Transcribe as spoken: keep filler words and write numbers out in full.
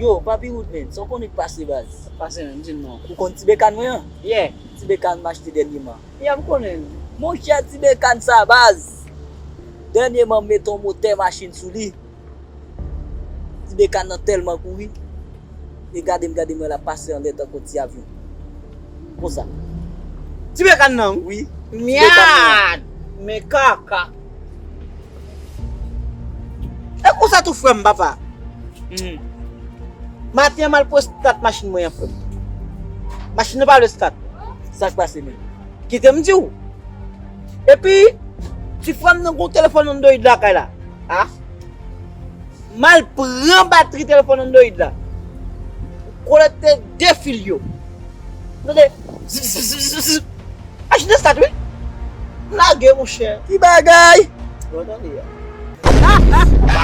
Yo, Papi Woodman, sa w konnen k pase baz? Pase menm, di m non. Ou konn ti bekan mwen an? Yeah. Ti bekan m achte dènyèman. Yeah, m konnen. Monchè, ti bekan sa baz. Dènyèman m mete yon motè machin sou li. Ti bekan nan tèlman kouri. E gade m, gade m wè l ap pase anlè tankou ti avyon. Konsa. Ti bekan nan? Wi. Myad! Men kaka. E konsa tou frè m, papa. Hmm. Maten an m al pou estat machin mwen an, frè m. Machin nan pa vle estat. Sa k pase menm? Kite m di w. Epi, ti frè m nan gon telefòn Android lakay la. A? M al pran batri telefòn Android la. Konekte de fil yo. Tande. Zip, zip, zip, zip, zip. Machin nan estat, wi. M lage, monchè. Ki bagay? Bon, tande a.